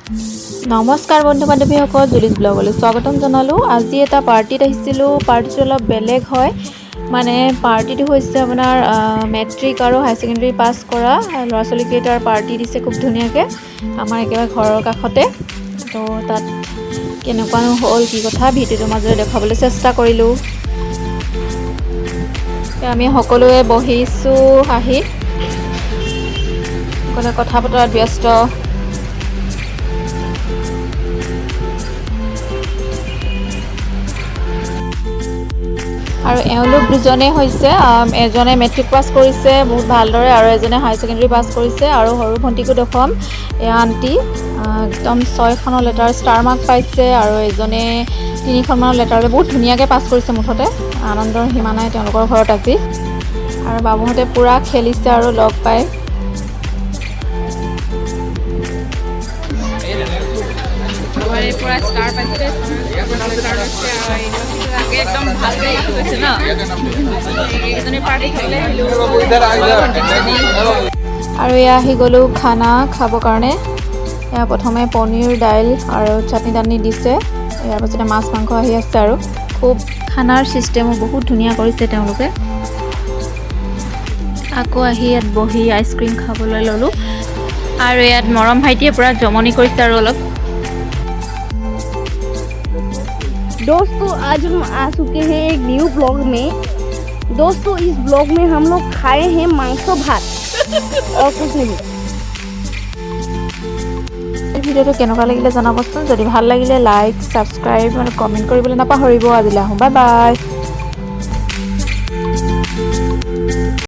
নমস্কাৰ বন্ধু বান্ধৱীসকল, জুলিছ ব্লগলৈ স্বাগতম জনালোঁ। আজি এটা পাৰ্টিত আহিছিলোঁ। পাৰ্টিটো অলপ বেলেগ হয়, মানে পাৰ্টিটো হৈছে আপোনাৰ মেট্ৰিক আৰু হায়াৰ ছেকেণ্ডেৰী পাছ কৰা ল'ৰা ছোৱালীকেইটাৰ পাৰ্টি দিছে খুব ধুনীয়াকৈ, আমাৰ একেবাৰে ঘৰৰ কাষতে। তো তাত কেনেকুৱানো হ'ল, কি কথা, ভিডিঅ'টোৰ মাজেৰে দেখুৱাবলৈ চেষ্টা কৰিলোঁ। আমি সকলোৱে বহিছোঁ আহি, সকলোৱে কথা বতৰাত ব্যস্ত। আৰু এওঁলোক দুজনেই হৈছে, এজনে মেট্ৰিক পাছ কৰিছে বহুত ভালদৰে আৰু এজনে হায়াৰ ছেকেণ্ডেৰী পাছ কৰিছে। আৰু সৰু ভণ্টিকো দেখুৱাম। এয়া আণ্টি, একদম ছয়খনৰ লেটাৰ ষ্টাৰ মাৰ্ক পাইছে আৰু এজনে তিনিখনমানৰ লেটাৰলৈ বহুত ধুনীয়াকৈ পাছ কৰিছে। মুঠতে আনন্দৰ সীমা নাই তেওঁলোকৰ ঘৰত আজি। আৰু বাবুহঁতে পূৰা খেলিছে আৰু লগ পাই। পুৰা ষ্টাৰ পাইছে, ষ্টাৰ লৈছে আৰু একদম ভালকৈ গৈছে ন। এইকেইজনী পাৰ্টি খাবলৈ আহিলোঁ। আৰু এয়া আহি গ'লোঁ খানা খাবৰ কাৰণে। এয়া প্ৰথমে পনীৰ, দাইল আৰু চাটনি তাটনি দিছে। ইয়াৰ পাছতে মাছ মাংস আহি আছে। আৰু খুব খানাৰ ছিষ্টেমো বহুত ধুনীয়া কৰিছে তেওঁলোকে। আকৌ আহি ইয়াত বহি আইচক্ৰীম খাবলৈ ল'লোঁ। আৰু ইয়াত মৰম ভাইটিয়ে পূৰা জমনি কৰিছে আৰু অলপ। दोस्तों, आज हम आ चुके हैं एक न्यू ब्लॉग में। दोस्तों, इस ब्लॉग में हम लोग खाए हैं मांसो भात और कुछ नहीं। এই ভিডিঅ'টো কেনেকুৱা লাগিলে জনাবচোন। যদি ভাল লাগিলে লাইক, ছাবস্ক্ৰাইব আৰু কমেণ্ট কৰিবলৈ নাপাহৰিব। আজিলৈ আহোঁ, বাই বাই।